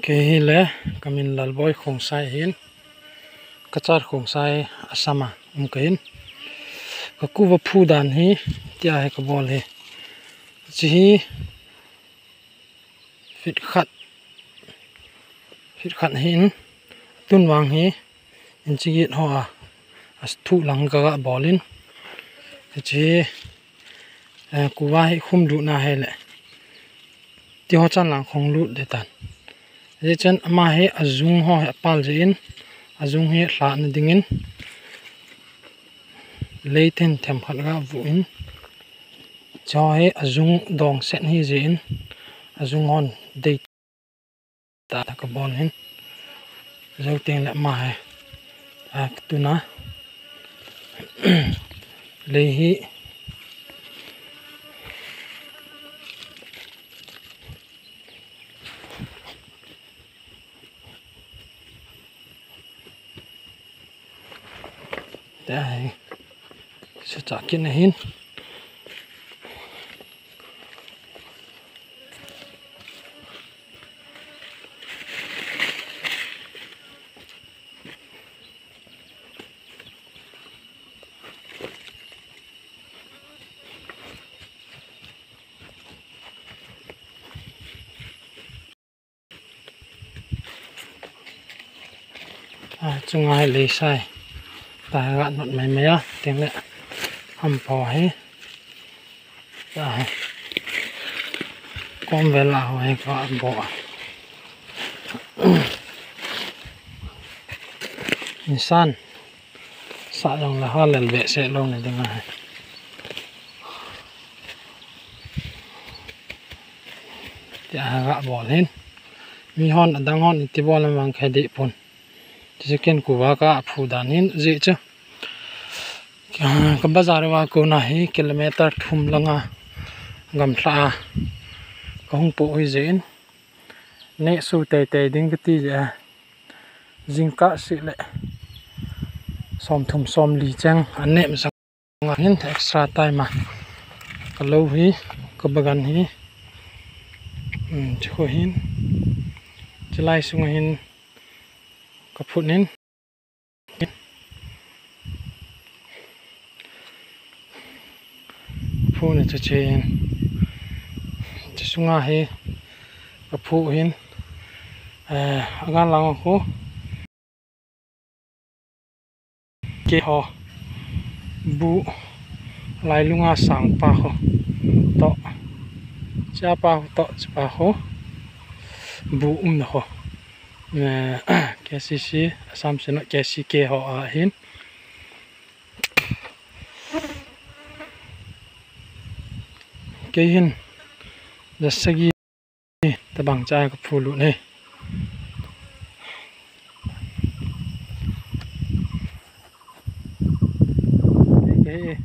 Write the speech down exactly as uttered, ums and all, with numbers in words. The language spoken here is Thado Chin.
Kei hi le, kamin Lalboi Khongsai ahin, Cachar Khongsai Assam a um kahin. Ka kuva phu dan hi, tia hi kabol hi. Chi hi, feet khat, feet khat ahin, tun vang hi, inch get ho a, athu lang kaga bol in. Chi hi, eh, kuva hi khum lut na hile. Ti ho chan lang khong lut de tan. Hijeh chun ama hi ajung ho hi apal jeh in, ajung hi lhahna dingin, lei thin themkhat ga vu in, cho hi ajung dong set hi jeh in, ajung hon dei ta ta kabon hin. Jou teng le ama hi, a, tuna. Lei hi. Tia hi. Sa cha kin ahin. A, chunga hi lei sai. Ta ga not mai mai a, teng le ham pho hi. Ta hi. Kom vel a ho hi ka bo. Insan. Sa jong le ha lel behseh lou na ding ahi. Tia ha ga bol hin. Mi hon adang hon iti bol am vang khe dih pon. Ti se ken kuva ka phu dan hin jeh chu. Ka bazar va kona hi kilometer thum langa gamla a ka hung po hi jeh in. Neh su teitei ding kati jeh a. Jingkah seh le somthum somli cheng an neh masang a hin extra time a ka lou hi, ka bagan hi, um, chu hin, chulai sunga hin ka phut in. Phu na chu chen. Chu sunga hi ka phu hin, eh, agan lang khu. Kei ho. Bu. Lailunga sang pa ho. To. Cha pa ho to, cha pa ho. Bu um na ho. Eh, K C C, Assam State K C K ho ahin. Kei hin, ja sagi tabang cha ka phu lut e. Kei, kei,